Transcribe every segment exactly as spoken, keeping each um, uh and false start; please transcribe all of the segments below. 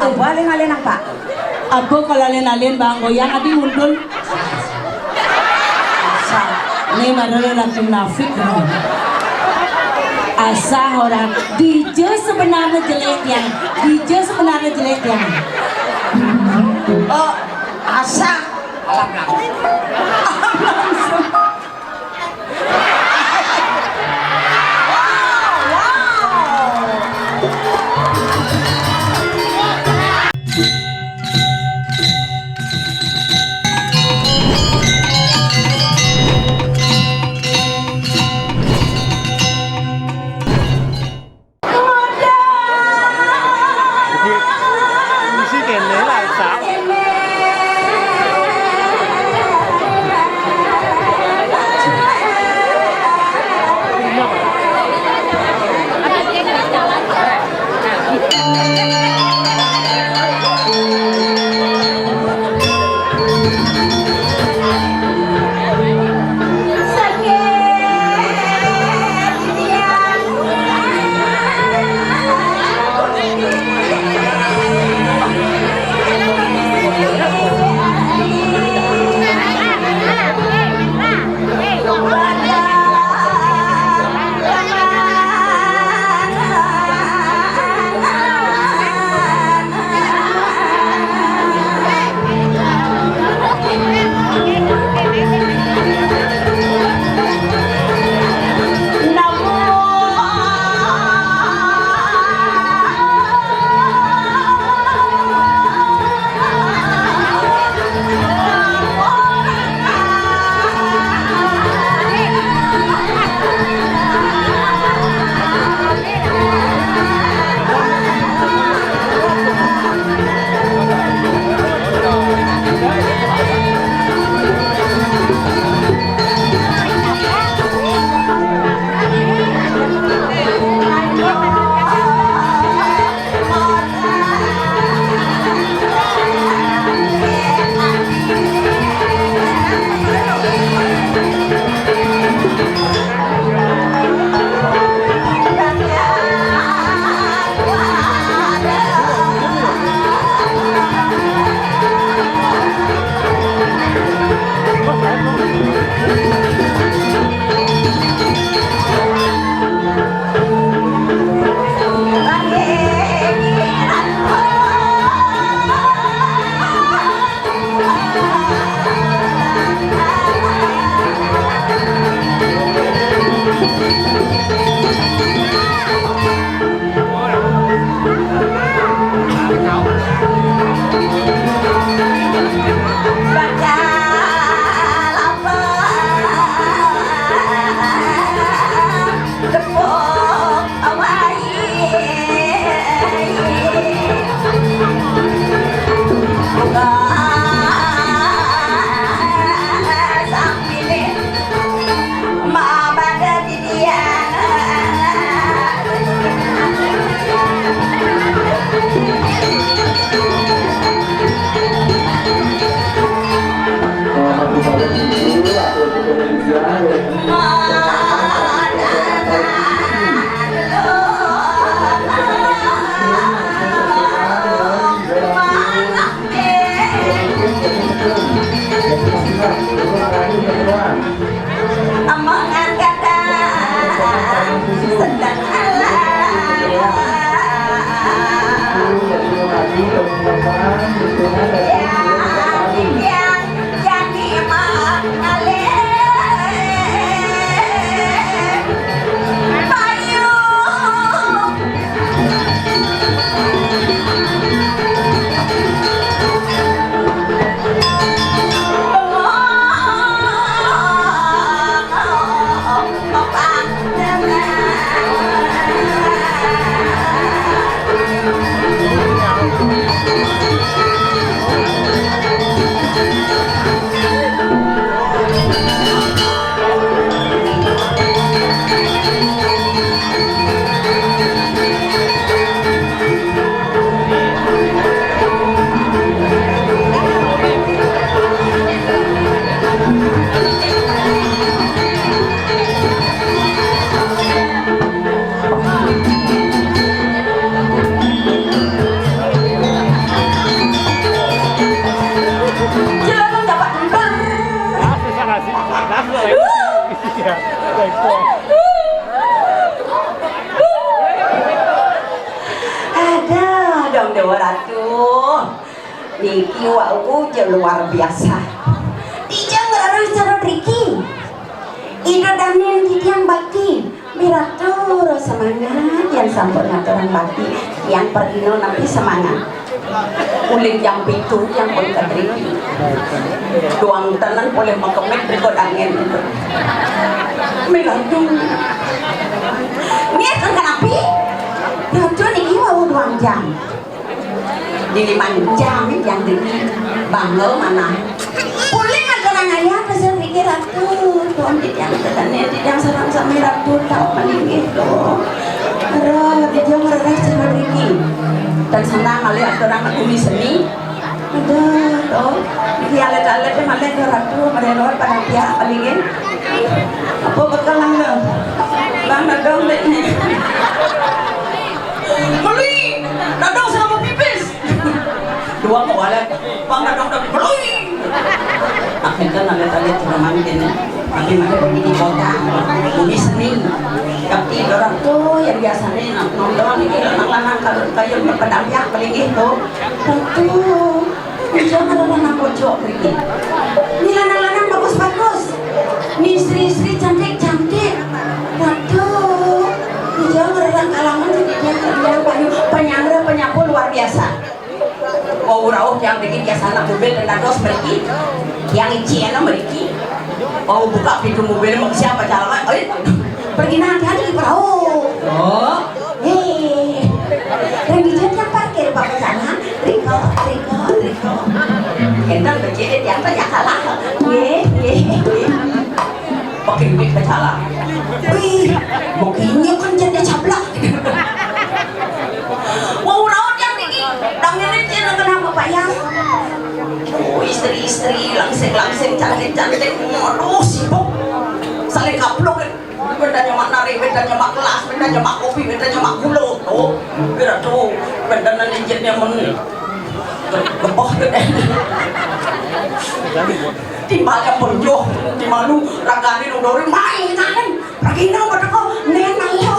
Coba alin-alin, Pak. Aku kalau alin-alin, Bang, goyang, adi mundur. Asah. Ini baru lagi munafik, no. Asah orang. D J sebenarnya jelek, yang D J sebenarnya jelek, yang. Oh, asah. Alam langsung. Alam langsung. Isi kene lah, Sa. Duh, Ratu. Niki wau ja luar biasa. Titiang ngrereh cara mriki. Ida dané titiang bakti. Mira tur semangat yén sampun ngaturang bakti. Tiang pragina napi semangat. Ulih jam pitu tiang pun ka mriki. Duang tenen polih makemit berikut angin. Mira tur. Nggih, ten kenapi? Ratu niki wau duang jam. Di limang jam yang demi bangga mana. Polih ngaturang ayah pasal pikir Ratu. Tuan titiang tetane titiang sareng sami Ratu tau malinggih to. Ro, titiang ngrereh cara mriki. Dan sana malih aturang bumi seni. Aduh, to. Iki alit-alit malih ke Ratu, mereka pada pihak malinggih. Apa bekal anda? Bang Dadong dek ni. Beli, Dadong sama pipis. Dua kualat, Bang Dadong dah beli. Akhirnya nanti tadi teman kini, tapi mana pergi di kota, bumi seni. Tapi orang tu yang biasanya nak nonton ni, kalau nak lanang kalau kayu berpedang ya, beli gitu. Tentu. Ija ngrereh anak bojok mriki. Ni lanang-lanang bagus-bagus. Ni istri-istri cantik-cantik. Waduh. Ija ngrereh kalangan sing ija ngrereh payu penyangga penyapu luar biasa. Wau rauh tiang mriki biasa anak mobil dan dados mriki. Tiang ici ana mriki. Wau buka pintu mobil mau siapa jalan. Eh, pergi nanti aja di perahu. Oh. Hei, renggijan yang parkir bapak sana, riko, riko, riko. Kendang becik dia tiang tanya kalah. Ye, ye, ye. Pakai duit ke salah. Wih, mungkinnya kan jadi cablak. Wau raut yang ini, dang ini dia kenapa payah? Oh, istri-istri langsing-langsing cantik-cantik, aduh sibuk. Saling kaplok. Bedanya mak nari, bedanya mak kelas, bedanya mak kopi, bedanya mak gula. Oh, kira tu, bedanya ni jenisnya men. Lepas ke. Timbal yang berjoh, di malu, ragani nudori, main kan. Pergi nang pada kau, nen ayo.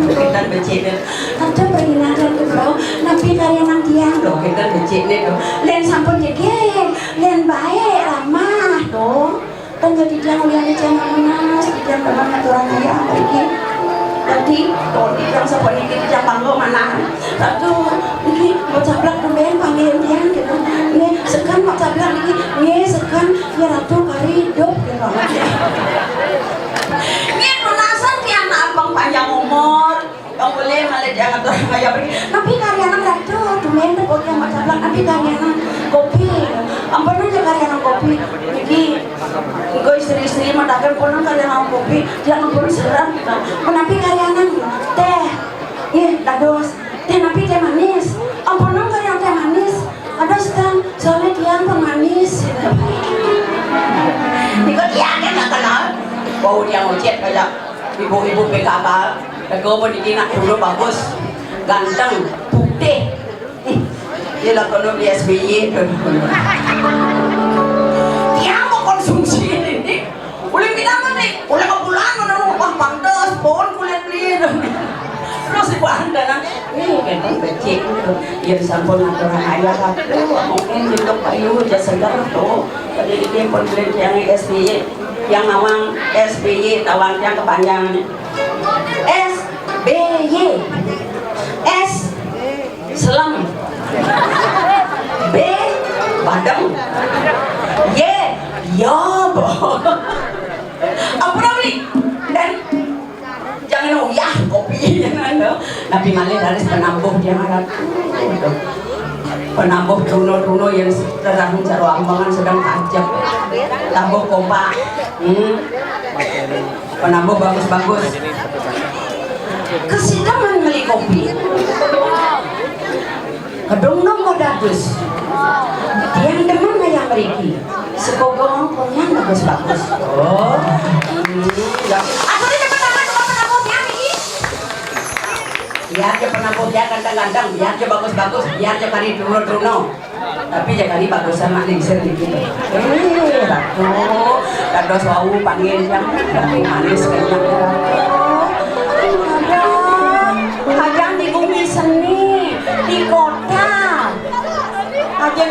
Kita becik deh. Kata pergi nang dan ke bro, napi karya nang tiang. Loh, kita becik deh tuh. Len sampun jegel, len baik, ramah tuh. Kan jadi tiang ulian di tiang panas, di tiang teman aturan aja apa iki. Jadi, kalau di tiang sapa niki di tiang panggung mana? Satu, iki mau caplak tumben panggil tiang gitu. Nggih, sekan mau caplak niki, nggih sekan ya Ratu kari hidup gitu. Nggih, penasan tiang nak abang panjang umur. Yang boleh malah jangan terus kayak pergi. Tapi karyanan Ratu, tumben tepuk yang mau caplak. Tapi karyanan kopi, ampun aja karyanan kopi. Niki, engko istri-istri mataken pun karyanan kopi, dia ampun serat gitu. Menapi karyanan teh, ih, dados. Teh napi teh manis. Ampun karyanan teh manis. Ada sedang soalnya tiang pemanis. Niko tiang kan nggak kenal. Wau tiang ojek kayak ibu-ibu P K K. Teko pun iki nak dulu bagus, ganteng, putih. Ih, dia lah kono di S B Y tu. Tiang mau konsumsi ini. Boleh bilang ni, boleh ke bulan mana rumah pantas, pun kulit ni. Terus ibu anda nak, eh, kena becik tu. Ya sampun aturan ayah aku, mungkin juga payu je segar tu. Jadi dia pun boleh tiang S B Y, yang awang S B Y tawang tiang kepanjangan. S B Y. S, selem. B, badem. Y, yob. Ampun, Abri. Dan jangan uyah kopi, jangan, no. Tapi malih raris penambuh dia marah. Penambuh truno-truno yang terang jero ambangan sedang tajam. Tambuh kompak. Hmm. Penambuh bagus-bagus. Kesidemen meli kopi. Kedung dong mau dadus. Tiang demen ayam riki. Sekogong konyang bagus-bagus. Oh. Hmm, ya. Aku ni demen amat sama penambuh tiang ini. Biar je penambuh tiang ganteng-ganteng, biar je bagus-bagus, biar je kari truno-truno. Tapi je kali bagusan mak lingsir dikit. Eh, Ratu, dados wau panggil yang manis kenyang. Ada, ada di bumi seni.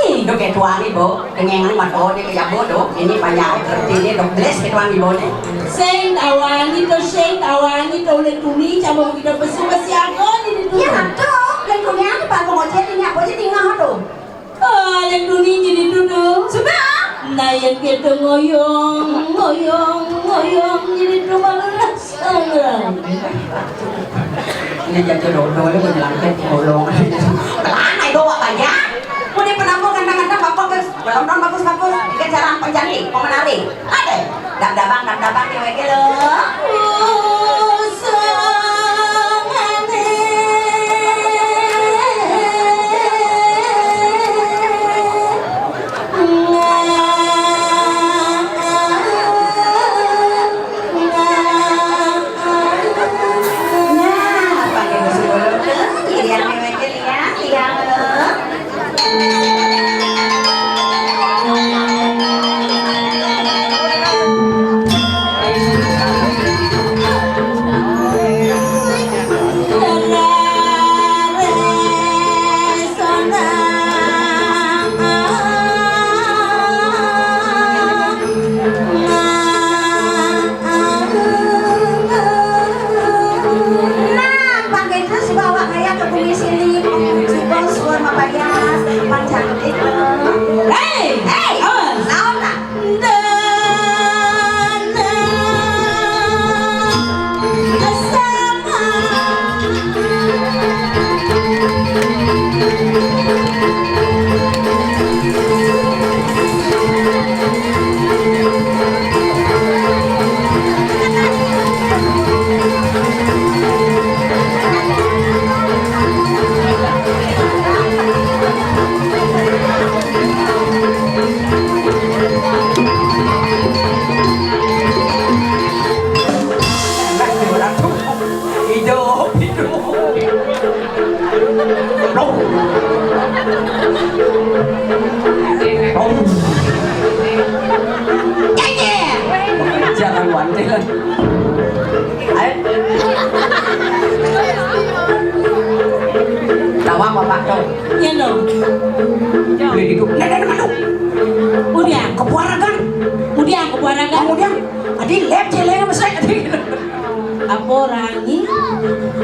Ih. Duh, ketuaan ni, Bu. Dengengang mata ni ke jago tu. Ini panjang kerti ni, dok beres ketuaan ni, Bu, ni. Sing tawani tu, sing tawani tu, oleh tuni, cabang kita besu, besi aku ni tu. Ya, tu. Oleh tuni apa, aku mau jadi ni, apa jadi ngah tu? Ah, oleh tuni jadi tu tu. Sudah. Nah, yang kita ngoyong, ngoyong, ngoyong, jadi tu malu lah. Ini jatuh dodol, ini langkah tolong. Mana itu awak banyak? Mau dia penambung kandang-kandang, bapak ke, belum tahun bagus-bagus. Ikan carang penjali, pemenari. Ada. Dab-dabang, dab-dabang, dia wegel. Nah, panggil sepuluh tu, yang mewakili ya, yang Nah, pakai terus bawa gaya ke bumi sini, suka suar mapayas, pan cantik loh. Hei, hei, awas. Naon nah? Hidup, hidup. Jangan wanti lah. Ayo. Tawa apa, Pak? Tuh. Iya dong. Boleh duduk. Nah, nah, nah, nah. Udah. Kepuaragan. Udah, kepuaragan. Kemudian, tadi lep celeng apa saya tadi? Apa orang ni?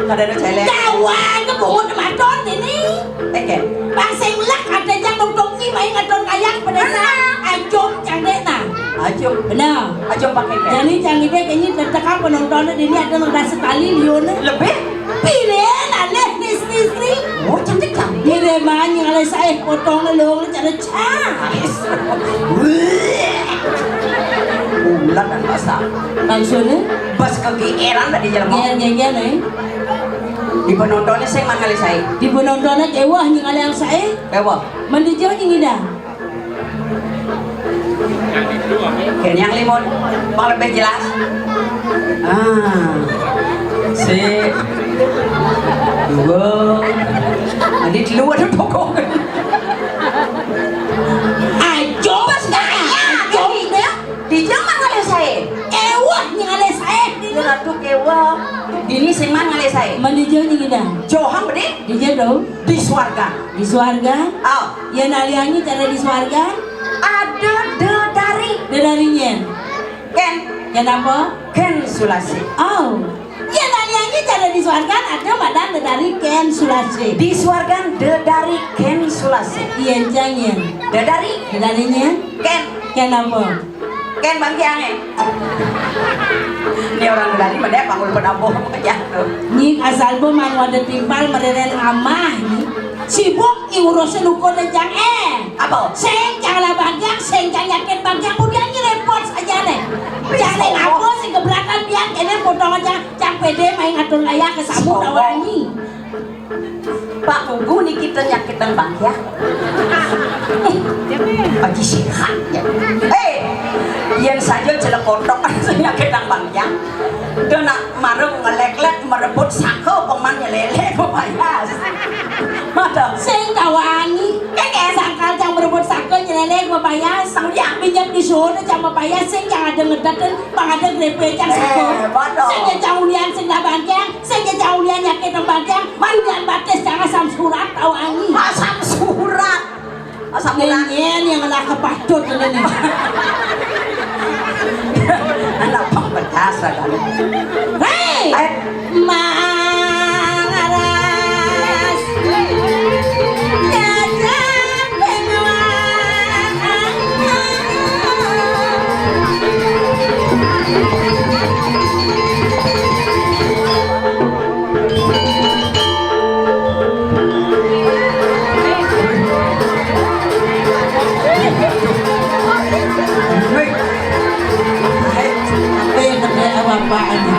Kada ada celeng. Kawan, kebungut maton ini. Eh, kan? Bang Sing Lek ada jang dong ni main ngadon kayak pada sa. Ajom candek nah. Aja. Benar. Aja pakai kayak. Jani cang ide kayaknya teteka penontonnya dini ada nang rasa tali liune. Lebih? Pilihan alih istri-istri. Oh, cantik, cantik. Ini mah nying alih sae potongnya lo, cara cang. Bulan dan masa. Maksudnya? Pas kegeeran tadi jalan. Geer-geer, eh. Di penontonnya saya mana alih sae? Di penontonnya kewah nying alih sae. Kewah. Mandi jauh nying ida. Oke, yang limun, mau lebih jelas. Ah, si dua. Tadi di luar pokok. Ajo, Mas, ajo, ya. Di zaman ngalih saya. Ewah, ngalih saya. Di ratu kewa. Dini sing man ngalih saya. Mandi jauh nying ida. Johang bedi? Di jero. Di swarga. Di swarga? Oh. Yén aliannya cara di swarga? Ada dedari. Dedari nyén? Kén. Kén apa? Kén Sulasi. Oh. Yén aliannya cara di swarga ada madan dedari Kén Sulasi. Di swarga dedari Kén Sulasi. Iya, cang nyén. Dedari. Dedari nyén? Kén. Kén apa? Kén bangkiang, eh. Ini orang dari mana ya, panggul penabuh aja tuh. Nyi asal bo man wadah timpal mereren amah nyi. Sibuk nyi urusin ukur lejang, eh. Apa? Sing cang lah bangkiang, sing cang yakin bangkiang, kemudian nyi repot saja nih. Cang nih ngaku sing keberatan biar kene potong aja, cang pede main ngatur gaya ke samu tawangi. Pak Pugu niki ten nyakitang bangkiang. Aji sehat ya. Eh, yén saja jelek kotok nyakitang bangkiang. Dina nak marung ngelek-lek merebut saka peman nyelelek bepayas. Mata. Sing tawani. Keke sangkal cang merebut saka nyelelek bepayas. Sang ya. Pinjam di sono cang bepayas sing cang ada ngedaten pang ada grepe cang saka. Eh, bodoh. Sing ya cang ulian sing dah bangkiang. Sing jejauh lian yakin tembang tiang, man lian batis jangan asam surat tahu angi. Asam surat. Asam urat. Nyen yang kena kepatut ini nih. Anak pang pedas ada. Hei, eh. Mangaras. Jajan penguat. Apa yang kena apa-apa ini?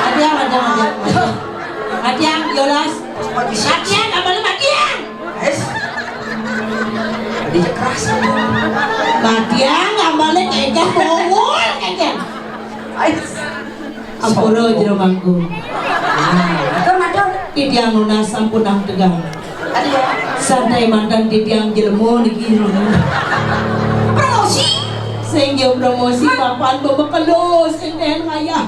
Matiang, matiang, matiang. Matiang, yolas. Matiang, apa lu matiang? Es. Tadi keras. Matiang, apa lu kengkeng, bongol, kengkeng. Es. Ampura jero mangku. Ah, matur, matur. Titiang nunas sampun ang tegang. Aduh. Santai mantan titiang jelema niki. Promosi. Sing yo promosi papan bebekelo sing ten ngayah.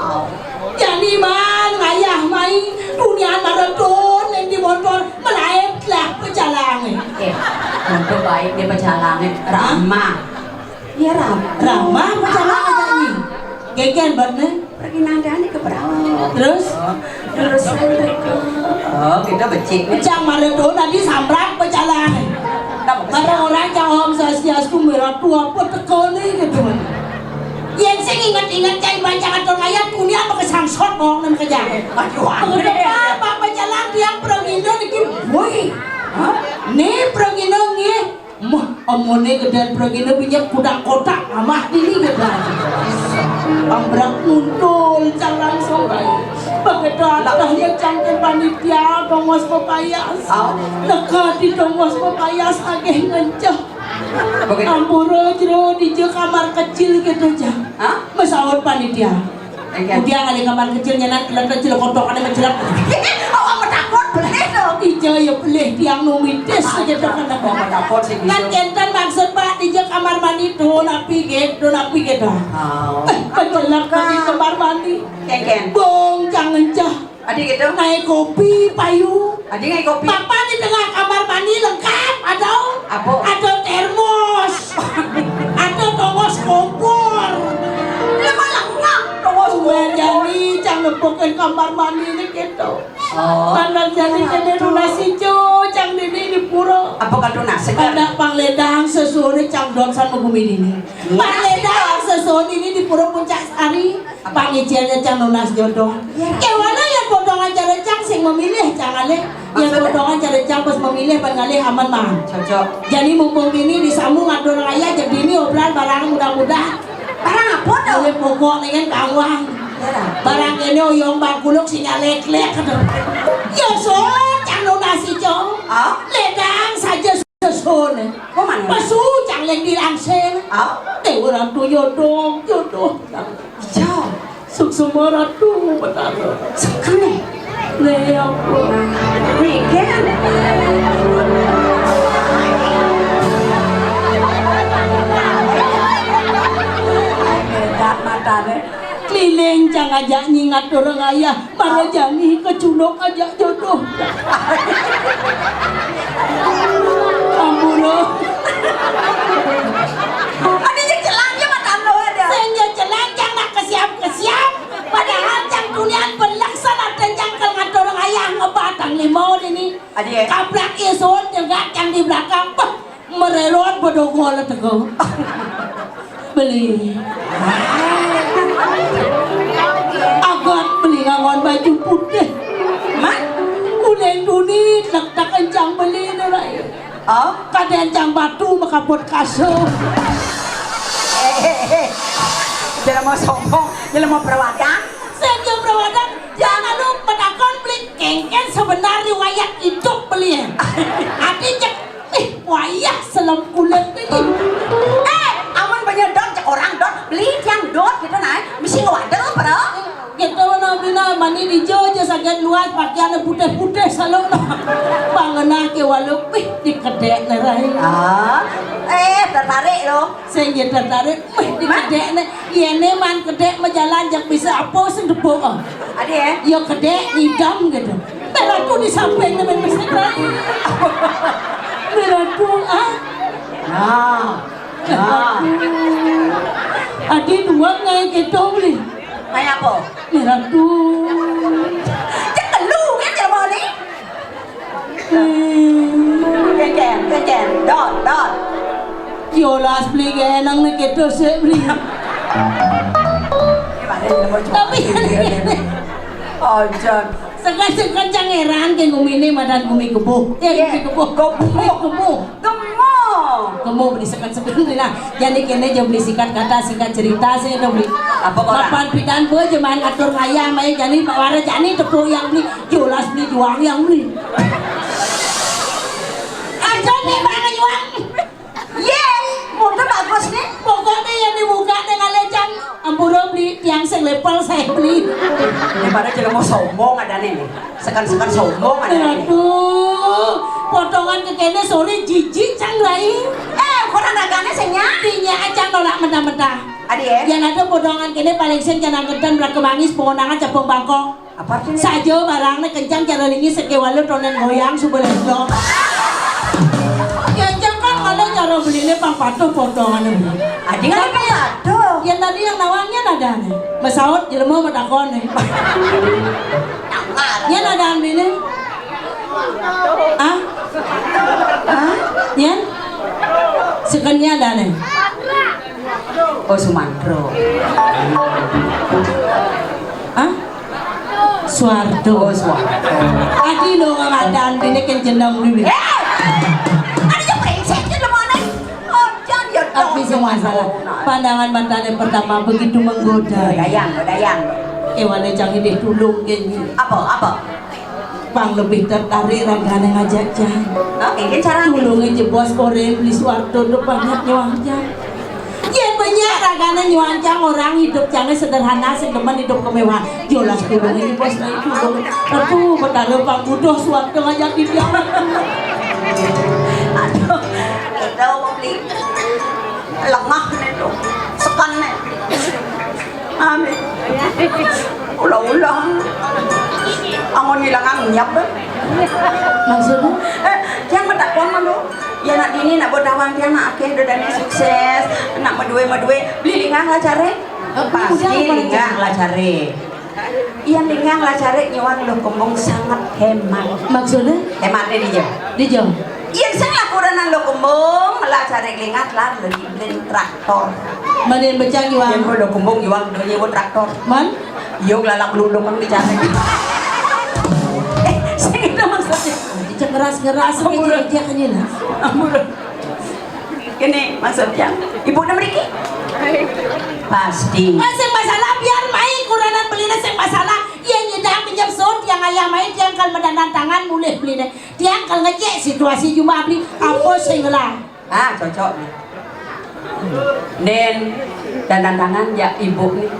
Oh. Jani man ngayah mai. Dunian maraton ning di motor melaet lah pecalange. Eh, untuk baik dia pecalange. Hah? Ramah. Iya, Ram. Rama apa cara ngajak ni? Geger buat ni. Pergi nadani ke perahu. Terus? Terus saya mereka. Oh, kita becik. Cang mara tu nanti samrak berjalan. Mara orang cang Om Swastiastu merah tu apa teka ni gitu. Yang sing ingat-ingat cai baca atur ayat kuliah apa kesangsot bohong nama kerja. Aduh, apa apa jalan tiang perang Indo ni. Woi. Hah? Ni perang Indo ni. Mah, amone gedén pragina minyak kudang kotak, amah dini gedén. Ambrak muntul, cang langsung bae. Begitu anak ya cangkir panitia, dongos pepayas. Au. Neka di dongos pepayas, ageh ngenceh. Begitu. Ampura jero dija kamar kecil gitu, Jang. Hah? Mesaut panitia. Iya. Udiang ada kamar kecil nyenan, kelek kecil kotok ada mencelak. Awak metakut, boleh tu. Ija ya pelih tiang numitis aja tu kan. Awak metakut sih. Kan gitu. Enten maksud Pak, dija kamar mandi tu, napi gitu, napi gitu. Oh. Eh, kecelak di kamar mandi. Keken. Bong, jangan cah. Adi gitu. Naik kopi, payu. Adi naik kopi. Papa di tengah kamar mandi lengkap, ada. Apa? Ada termos. Ada tongos kompor. Dia malah ngap tongos kompor. Jadi, jangan nepukin kamar mandi ni gitu. Oh. Mana jadi, jadi lunas hijau. Cang dini di pura. Apa katunas? Segar. Ada pangledang sesuuné cang dot san magumi dini. Pangledang sesuuné dini di pura Puncak Sari. Apa? Pangijilné cang nunas jodoh. Iya. Kéwala yén potongan cara cang sing memilih cang ngalih. Yén potongan cara cang pas memilih ban ngalih aman mah. Cocok. Jani mumpung dini disambung atur ngayah, jeg dini obrolan barang mudah-mudahan. Barang apa to? Oleh pokok dengan kawang. Barang ini oyong bangkuluk sing lék-lék. Ya, so, cang lunasi, Cong. Ah? Ledang saja sesuuné. Pesu cang leng dilangsing. Ah? Déwa Ratu jodoh, jodoh. Iya. Suksma Ratu Betara. Suksma. Né, ya ampun. Niki. Béda matané. Keliling cang ajak nyingat orang ayah, malah jani keculuk ajak jodoh. Ampun, loh. Ada yang celang ya mata lo ada. Sing ya celang cang nak kesiap-kesiap. Padahal cang tunian belak sana dan cang kel ngatur ayah ngebatang limau ini. Adi, eh? Kaplak isun juga cang di belakang. Beh, merelot bedogol teko. Beli. Agat beli ngangon baju putih. Mah? Uleng duni tak tak kencang beli nih, Rai. Oh? Kadén cang batu makaput kasur. Eh, eh, eh. Jelema sombong, jelema perawatan. Sing jeng perawatan, jangan lupa takon beli kéngkén sebenar riwayat hidup beli. Ati cek, ih, wayah selem kulit ini. Eh, amun banyak dot cek orang dot, beli tiang dot gitu nah, mesti ngewadel, bro. Gitu, nah, bina mani di jo aja sakit luas, pakaiannya putih-putih selalu, nah. Pangenah ke walu, wih, dikedék, nah, Rai. Ah, eh, tertarik lo. Sing ya tertarik, wih, dikedék, nah. Yéné man kedék majalan, jak bisa apa sing tepuk, ah. Adi, eh? Ya kedék, ngidam gitu. Beratu di samping, nah, main bisa, Rai. Beratu, ah. Nah, nah. Adi dua ngai gitu, beli. Kayak apa? Miratu. Cek telu kan ya, Boli? Hmm. Kenceng, kenceng. Dot, dot. Yolas beli genang nih gitu sih beli. Tapi ojon. Sekan-sekan cang heran ke gumi ini madan gumi kebuh. Ya, gumi kebuh. Kebuh. Gumi kebuh. Gemo. Gemo beli sekan-sekan beli nah. Jadi kene aja beli sikat kata, sikat cerita sih dong beli. Apa kok? Mapan pidan gue jeman atur ngayah main jani wara jani tepung yang beli, jolas beli juang yang beli. Aja nih bang juang. Ye, muda bagus nih. Pokoknya yang dibuka dengan lecang. Ampura beli tiang sing level saya beli. Ini pada jelema sombong ada nih. Sekan-sekan sombong ada nih. Aduh, potongan ke kene sore jijik cang lain. Eh, ukuran ragane sing nyari. Dinya aja nolak mentah-mentah. Adi, eh? Yang ada potongan kene paling sing jangan kedan berat kemangis pengonangan capung bangkok. Apa artinya? Saja barangnya kencang cara lingi sekewala tonen goyang suba lendong. Ya jangan kalau cara belinya pang patuh potongannya. Adi nggak ada patuh. Yang tadi yang nawangnya ada nih. Mesaut jelema matakon nih. Yan ada ambilnya? Ah? Ah? Yan? Sekennya ada nih. Oh, Sumantro. Ah? Suwardo. Oh, Suwardo. Adi lo ngamadan bini kan jeneng bini. Eh! Ada yang brengsek di mana? Oh, jangan ya. Tapi semua salah. Pandangan matanya pertama begitu menggoda. Dayang, dayang. Ewane cang ini tulung kene. Apa, apa? Pang lebih tertarik ragane ngajak cang. Oke, ini cara. Tulunge jebos koreng beli Suwardo tuh banget nyuang cang. Ya banyak ragane nyuang cang orang hidup cangnya sederhana, sing demen hidup kemewahan. Jolas tulunge jebos lagi tulung. Aduh, betara pang butuh Suwardo ngajak di dia. Aduh, kita mau beli lengah nih tuh. Sekan nih. Amin. Ulah-ulah. Amun ngilangan nyap. Maksudnya? Eh, tiang matakon mah, Dok. Ya nak dini nak bodawang tiang nak akeh dodane sukses, nak madue-madue, beli lingah lah care. Pasti lingah lah care. Yén lingang lah cari nyuang Luh Kembung sanget hemat. Maksudnya? Hematnya dia. Dia. Yén sing lah kurenan Luh Kembung lah cari lingat lah lagi beli traktor. Manin becang nyuang. Yén Luh Kembung nyuang dia nyewa traktor. Man? Yo, ngelalak beluduk kan dicari. Eh, sing itu maksudnya. Cek ngeras-ngeras aja aja kan ini. Ampun. Ini maksudnya. Ibu mriki? Pasti. Eh, sing masalah biar main kurenan beliné sing masalah. Yén nyidang pinjam sun, tiang ayah main, tiang kal mendandan tangan mulih beliné. Tiang kal ngecek situasi jumah beli apa sing ngelah. Ah, cocok nih. Nen, dandan tangan ya ibu nih.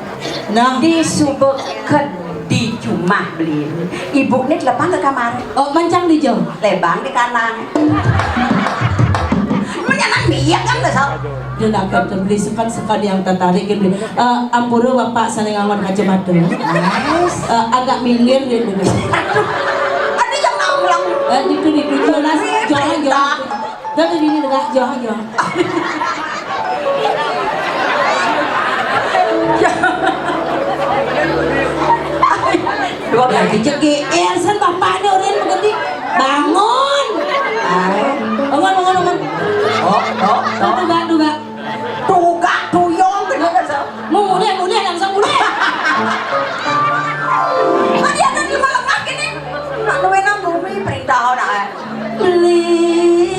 Nah, di subuh ke di jumah beli. Ibu nih telepang ke kamar. Oh, mancang di jauh. Lebang di kanang. Menyanan biak kan besok. Dia nak kata beli sekan-sekan yang tertarik gitu. Eh, ampura bapak sana ngangon kacamata. Eh, agak minggir dia dulu. Ada yang ngomong. Eh, itu di itu jelas. Jangan, jangan. Jangan di ini dengah, jangan, jangan. Dua kali cekik, eh, sen bapaknya orang begini. Bangun. Bangun, bangun, bangun. Oh, oh, oh. Duga, duga. Duga, tuyong, duga. Mulai, mulai, langsung mulai. Tadi ada di malam makin nih. Nak duwe nang bumi perintah nak. Beli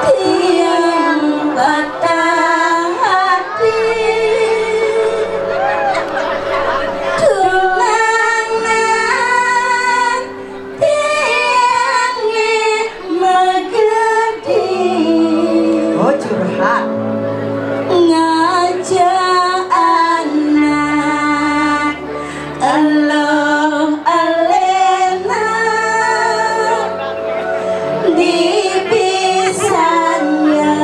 tiang patah hati, tunangan tiangé megedi. Oh, curhat. Ngajak anak Eluh Elena dipisahnya,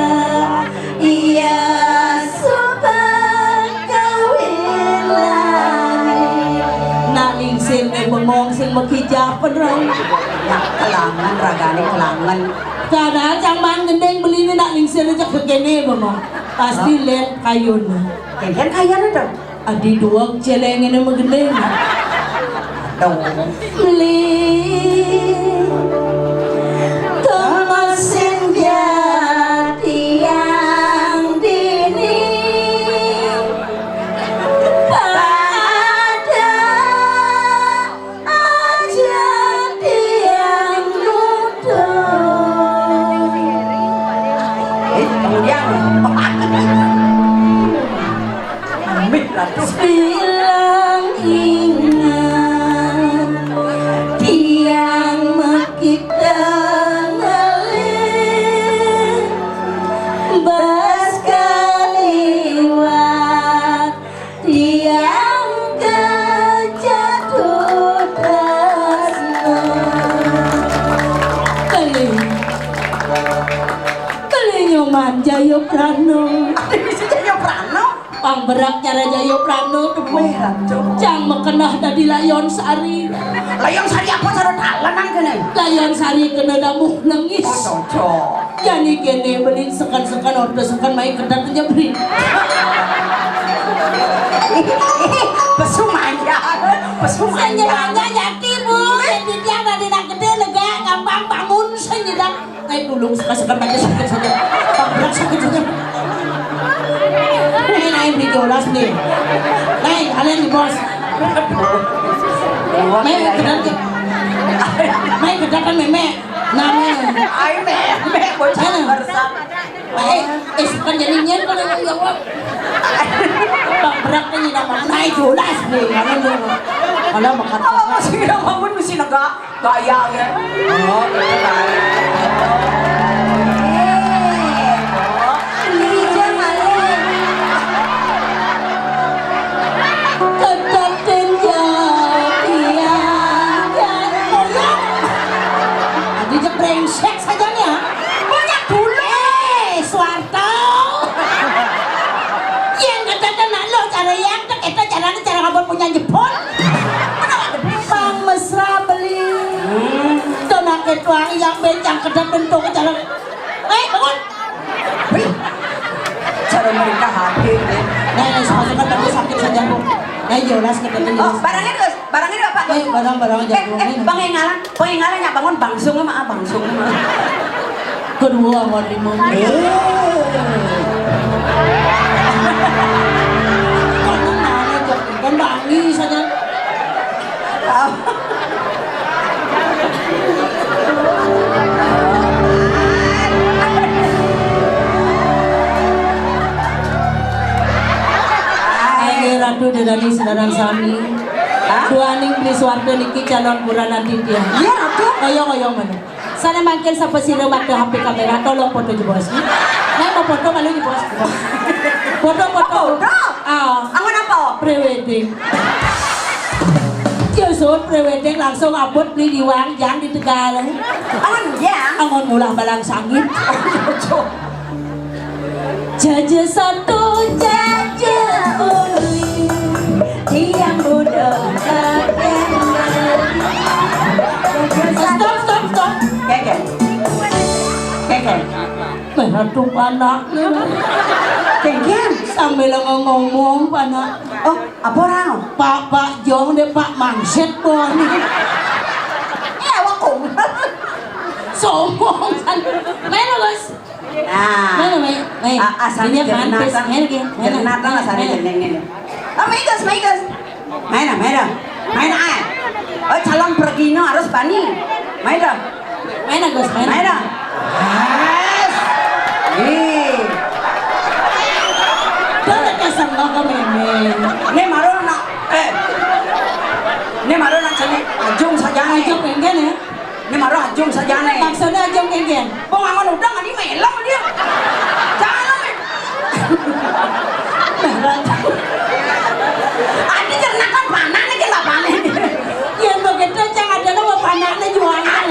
iya suba kawilané. Nak lingsir né bengong sing makijah penerang. Nak kelangan, ragané kelangan. Padahal cang man gending beliné nak lingsir aja kekéné bengong. Pasti lén kayun. Kénkén kayun dong. Adi duweg céléngéné magending. Dong. Beli tongos senja tiang dini. Pada aja tiang nuduh. Eh, kemudian. Amit, Ratu. Bilang ingat tiang makita ngalih bas kaliwat tiang kejatuh tresna. Kali. Kali nyoman Jayaprana. Ada bisa Jayaprana? Pang berak cara Jayaprana tuh. Wéh, Ratu. Cang makeneh dadi Layon Sari. Layon Sari apa cara dalan nang kéné? Layon Sari kena damuh lengis. Oh, cocok. Jani kéné beli seken-seken, orta seken, mai kedat aja beli. Pesu manja, pesu manja. Senya manja jati, Bu. Jadi tiang dadi nak gedé lega, gampang bangun, senya dah. Naik dulu, seken-seken aja sakit saja. Tabrak sakit saja. Ini naik di jolas nih. Naik, kalian di bos. Naik, kedat, naik, kedat kan, Meme. Nah, Meme. Ai, Meme, bocah. Nah. Barusan. Eh, eh, suka jadi nyen kalau yang jawab. Bang berak ini nama naik jolas nih, mana lu? Kalau makan. Oh, masih bangun, masih negak, gaya ya. Oh, gitu kan. Eh, oh, ini dia malu. Kedaten jatian, ya, oh, ya. Tadi dia brengsek saja nih, ya. Banyak dulu. Eh, Suwarto. Yang kata nak lo cara yang tak kita cara cara ngabot punya Jepun. Pang mesra beli. Tuh nak ketua yang bencang kedap bentuk cara. Eh, bangun. Wih. Cara mereka hadir. Nah, nah, sama-sama. Ayo, las ketemu. Oh, barangnya terus, barangnya apa? Ayo, barang-barang aja. Eh, eh, bang Engalan, bang Engalan yang bangun, bangsung mah, bangsung mah. Kedua, mau lima. Kan bangi saja. Ayo, Ratu Dedani, saudara sami. Hah? Duaning beli suarga niki calon pura nanti dia. Iya, Ratu. Oyong-oyong mana? Sana mangkin sapa sira mata H P kamera, tolong foto jebos. Nah, mau foto malu jebos. Foto, foto. Foto? Ah. Angon apa? Pre-wedding. Ya, sun pre-wedding langsung abot beli diwang, jang di Tegal. Angon jang? Angon mulah balang sangit. Jaja satu, jaja uli, tiang budok kakek. Jaja satu. Stop, stop, stop. Keke. Keke. Meh, aduh, panak. Keke. Sambil ngomong, panak. Oh, apa orang? Pak, Pak Jong deh, Pak Mangset, bon. Eh, wakong. Sombong, kan. Mana, Bos? Nah. Mana, Mai? Mai. A-, asal ini pantes. Jernatan. Mana, Ki? Mana? Jernatan asal jeneng ini. Oh, Maigas, Maigas. Mana, mana? Mana, ai? Oh, calon pergino harus bani. Mana? Mana, Gus? Mana? Mana? Yes. Ih. Tuh, udah kesel kok, Meme. Ini baru nak, eh. Ini baru nak cari ajung saja nih. Ajung pengen ya? Ini baru ajung saja nih. Maksudnya ajung kengken? Wong angon udang, ini melong dia. Jangan, eh. Adi ternak kan panak nih, kan bapaknya. Ya, begitu, jangan ada lo panak nih jualan.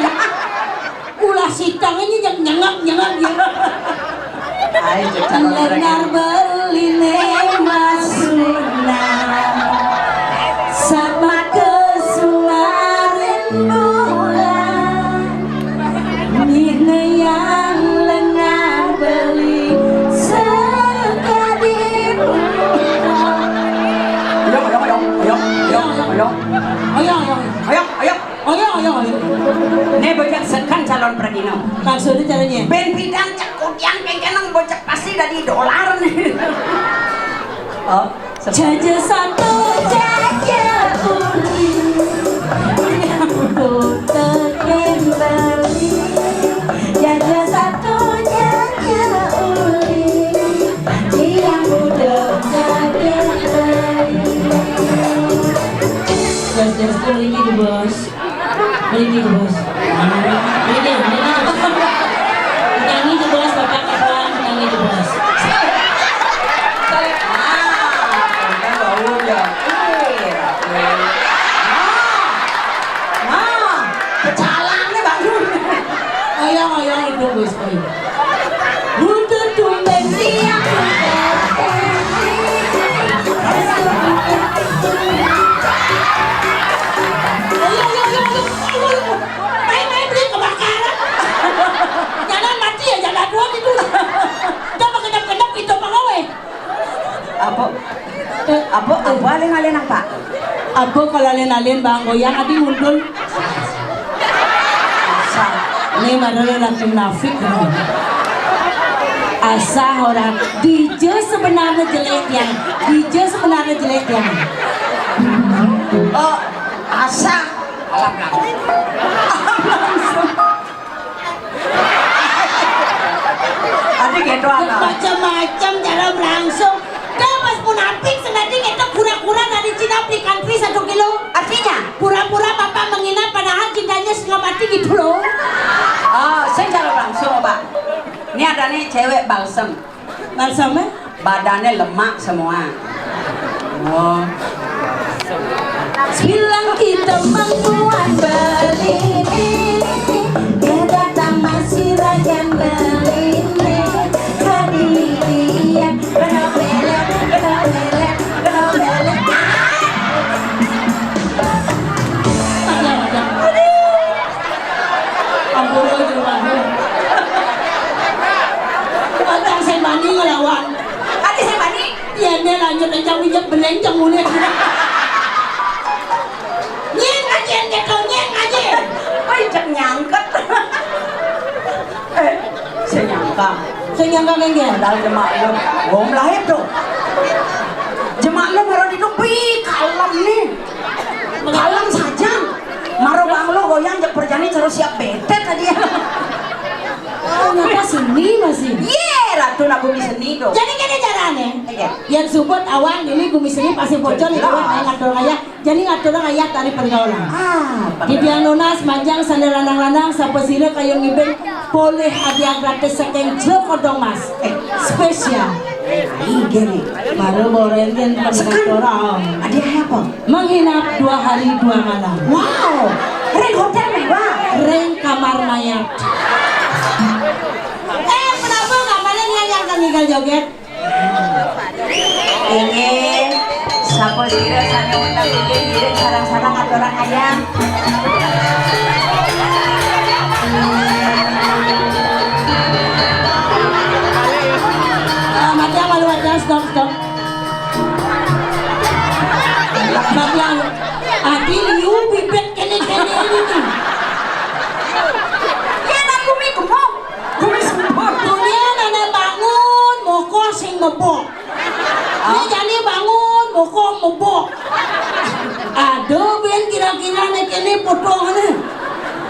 Ulah sidang ini nyeng-, nyengak, nyengak gitu. Lengar beline masuna sama kesumarin bulan. Nine yang lengar beli sekadi bulan. Ayo, ayo, ayo, ayo, ayo, ayo, ayo, ayo, ayo. Ayo, ayo, ayo. Ayo, ayo, ayo. Ini bocah sekan calon pergino. Maksudnya caranya? Ben pidan cek kudian, ben kenang bocah pasti dari dolar nih. Oh, jaja satu, jaja uli. Yang butuh teken beli. Jaja satu, jaja uli. Yang butuh teken beli. Jas, jas, tuh, ini di bos. Mriki jebos. Mriki, mriki jebos. Tangi jebos, Bapak Ketua, tangi jebos. Nah, nah, pecalang nih, Bang. Ayo, ayo, itu, Gus, ayo. Butuh tumben tiang. Ayo, ayo, ayo, ayo, ayo, ayo. Main, main, beli kebakaran. Jangan mati ya, jangan dua gitu. Coba kedap-kedap itu pegawai. Apa? Apa? Apa alin-alin apa? Apa kalau alin-alin, Bang, goyang adi mundur. Asah. Ini marah laki munafik. Asah orang. D J sebenarnya jelek ya. D J sebenarnya jelek ya. Oh, asah. Alam langsung. Alam langsung. Adi gitu apa? Macam-macam cara langsung. Dah pas munafik sengaja kita kura-kura dari Cina beli country satu kilo. Artinya? Pura-pura bapak menghina padahal cintanya setengah mati gitu loh. Oh, saya cara langsung, Pak. Ini ada nih cewek balsem. Balsem, eh? Badannya lemak semua. Oh. Bilang kita mangkuan beli ini, dia datang masih ragan beli ini. Hadiah, kena belek, kena belek, kena belek. Ampun, ampun. Padang sing bani ngelawan. Ada sing bani? Iya. Lanjut aja, minyak belenjang mulai. Nying aja gitu, nying aja. Woi, cek nyangket. Eh, saya nyangka. Saya nyangka kan dia. Padahal jemak lu. Wong lahir tuh. Jemak lu baru diduk, wih, kalem nih. Kalem saja. Maro bang lu goyang, jek perjani terus siap betet tadi ya. Ternyata seni masih. Ye, Ratu Nagumi seni kok. Jadi kene carane. Iya. Yang support awang ini gumi seni pasti bocor nih, jelas. Kawan, ngatur ayah. Jadi ngatur ayah tari pergaulan. Ah, di tiang nunas manjang sandal lanang-lanang, sapa sira kaya ngibing polih hadiah gratis saking Joko Dong Mas. Eh, spesial. Iya nih. Baru borentin. Sekarang orang. Hadiah apa? Menginap dua hari dua malam. Wow, ring hotel mewah. Ring kamar mayat. Eh, kenapa kamarnya dia yang tinggal joget? Ini sapa sira sane utang diri sarang-sarang aturang ayam. Ah, mati apa lu ada? Stop, stop. Bang Yang, ati liu bibit kene-kene ini nih. Yen aku mi gemuk, aku mi sempur. Dunia nana bangun, moko sing mebok. Ini jani bangun, moko mebok. Aduh, ben kira-kira nek kene potongane.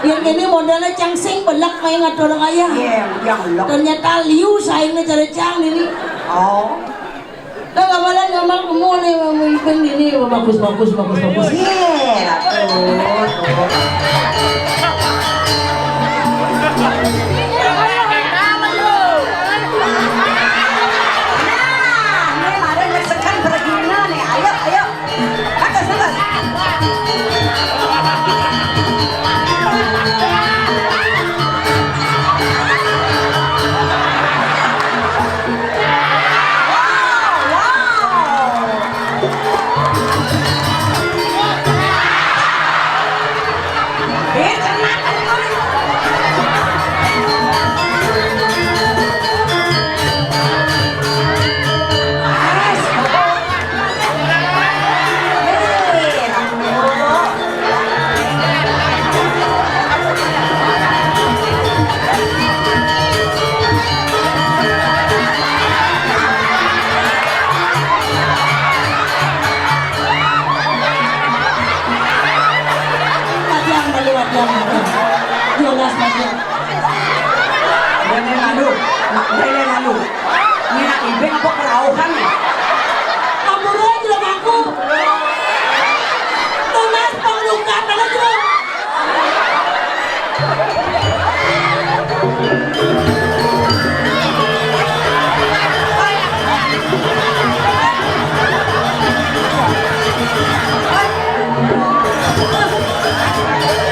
Yen kene modalnya cang sing belak main ngatur ayah. Iya, yang belak. Ternyata liu saingnya cara cang ini. Oh. Lah, kamalan gamal kemu nih, memimpin ini, bagus, bagus, bagus, bagus. Iya, tuh, tuh. Nah, ini ada nyesekan berguna nih. Ayo, ayo. Bagus, bagus. Wow, wow. Matiang, matiang, matiang. Jolas, matiang. Rene lalu, nak rene lalu. Ini nak ibing apa kerauhan nih? Ampun aja lah aku. Tunas panglukat aja.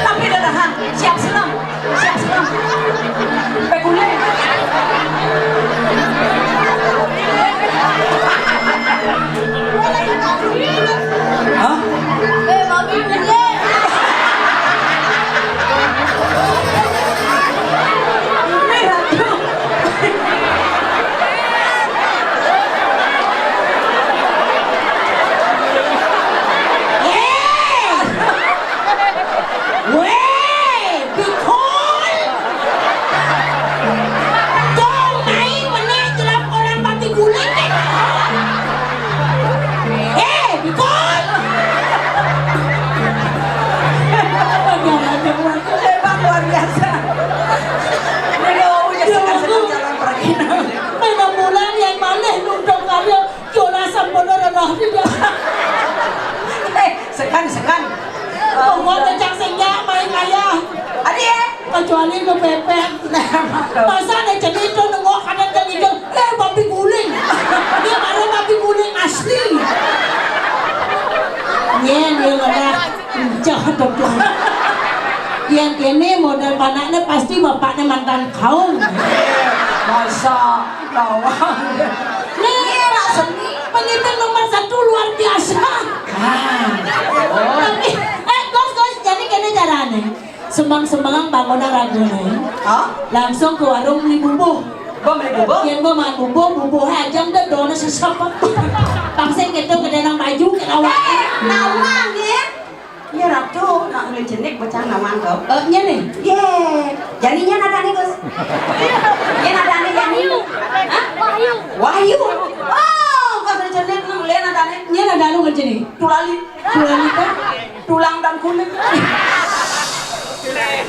Tapi dah tahan, siap senang. Siap, siap. Pegule. Hah? Eh, babi pegule. Eh, Ratu. Eh. Weh, Bikol. Dong, mai meneh jelap orang mati guling, eh. Eh, Bikol. Hebat, luar biasa. Ini udah sekarang calon pergi. Memang bulan yang maneh nunduk karya. Jolas sampun ora roh tidak. Eh, sekan, sekan. Pokoknya cang sing nyak main kaya. Adi ya? Kecuali kepepet. Masa ada cerita nengok kanan dan hidung, eh, babi guling. Dia baru babi guling asli. Nyen, dia ngomong, "Cah, betul." Yang ini model panaknya pasti bapaknya mantan kaum. Masa kawan. Nih, Pak Seni, penyidik nomor satu luar biasa. Ah. Tapi, eh, Gus, Gus, jadi kene carane. Semang-semang bangunan ragune. Hah? Langsung ke warung beli bubuh. Bang beli bubuh? Yen mbok mangan bubuh, bubuhe aja ndak dono sesep. Sing kéto gedé nang baju ké nawang. Nawang, ya? Ya, Ratu, nak beli jenik bocah nawang to. Eh, nyén né? Yé. Jani nyén adané, Gus? Nyén adané jani? Hah? Wahyu. Wahyu. Oh, kok beli jenik nang beli adané? Nyén adané beli jenik? Tulali. Tulali to? Tulang dan kulit.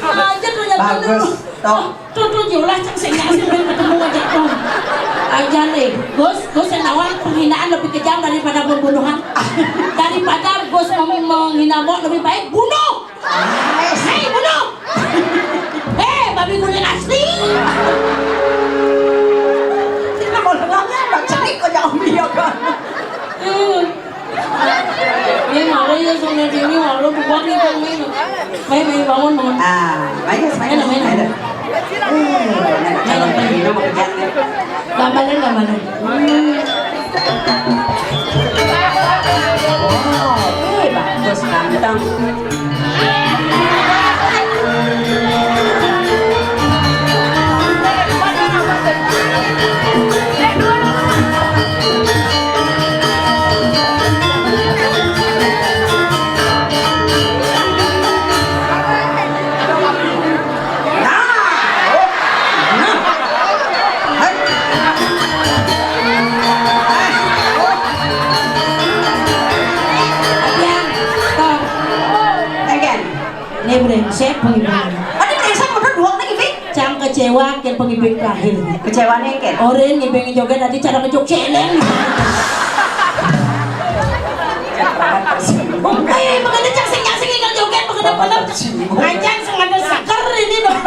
Aja tuh ya. Bagus. Toh. Tuh, tuh, jolah, cang sing nyasin, ben ketemu aja tuh. Aja nih, Gus, Gus, yang nawang penghinaan lebih kejam daripada pembunuhan. Daripada Gus mem-, menghina Mbok, lebih baik bunuh. Hei, bunuh. Hei, babi guling asli. Kita mau dengarnya, Mbak Cenik kok jauh, iya kan? Hmm. Ini malu ya, sama sini malu, bukan nih, Bang, nih. Main, main, bangun, bangun. Ah, bagus, bagus. Main, main. Main. Eh, enak, calon pembina mau kerja, nih. Gambaran, gambaran. Oh, eh, bagus, ganteng. Again. Ini brengsek pengibing. Ada brengsek bener dua lagi, Bing. Cang kecewa ke pengibing terakhir. Kecewa nih, Ken. Orin ngibing joget tadi cara ngejuk celeng. Eh, makanya cang sing sing tinggal joget, makanya bener. Aja sing ada seger ini dong.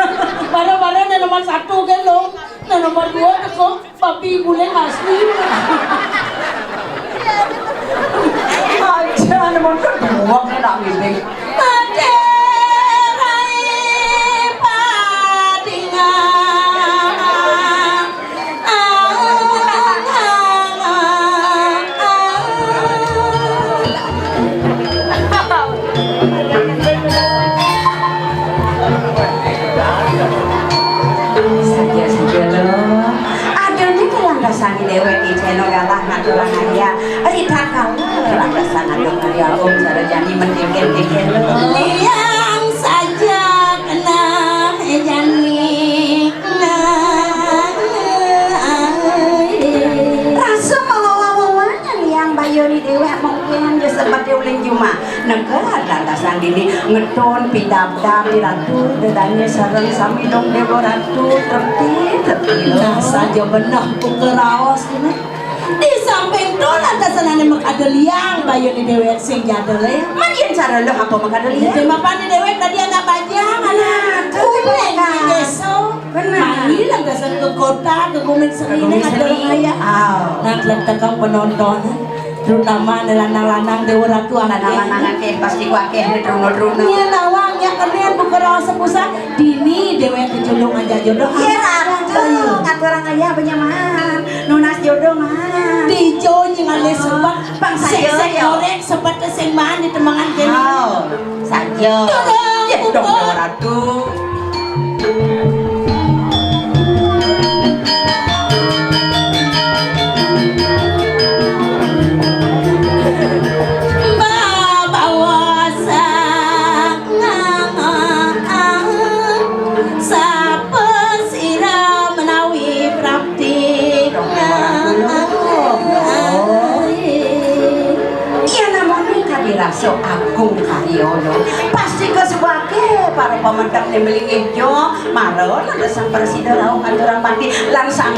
Baru-baru ada nomor satu kan lo. Nah, nomor dua tuh kok. Papi bule asli. Aja, namun kan buang nak ngibing. Paderai padingan. Saja-saja lo. Ada nih yang rasani déwék ijéno galah ngaturang ayah. Rita kala raksasa ngaduk karya om sarajani mendingin dikir lo. Liang saja kena jani. Rasa mawa-wawa nyang liang bayoni déwék mungkin ya sebab uling juma. Neka lantasan dini ngetun pidabdab di ratu dedane sareng sami dong dewa ratu terti terti. Nah, saja beneh buka raos ini. Di samping to lantasan ane makada liang bayoni déwék sing jadel ya. Man yen cara lo apa makada liang? Tema pani déwék tadi anak bajang, anak kuning di desa. Bener. Mari lantasan ke kota, ke bumi seni, ke bumi seni. Nah, letakang penonton. Terutama nih lanang-lanang dewa ratu akeh. Lanang-lanang akeh, pasti ku akeh nih truna-truna. Iya, nawang ya kenen buka raos sepusa. Dini déwék kejulung aja jodoh. Iya, ratu. Ngaturang ayah benyaman. Nunas jodoh mah. Dijo nying alih sebab. Bang saja, sing goreng sebab sing maan di temangan kene. Oh, saja. Turun, ya, dong, buka. Dewa ratu. Babawa sangang sapa sira menawi prapti. Iya namanya kadi rasa agung karya lo. Pasti kesuwake para pamedhek ning mlingih jo, mara lan sang prasida rauh ngaturang pati lan sang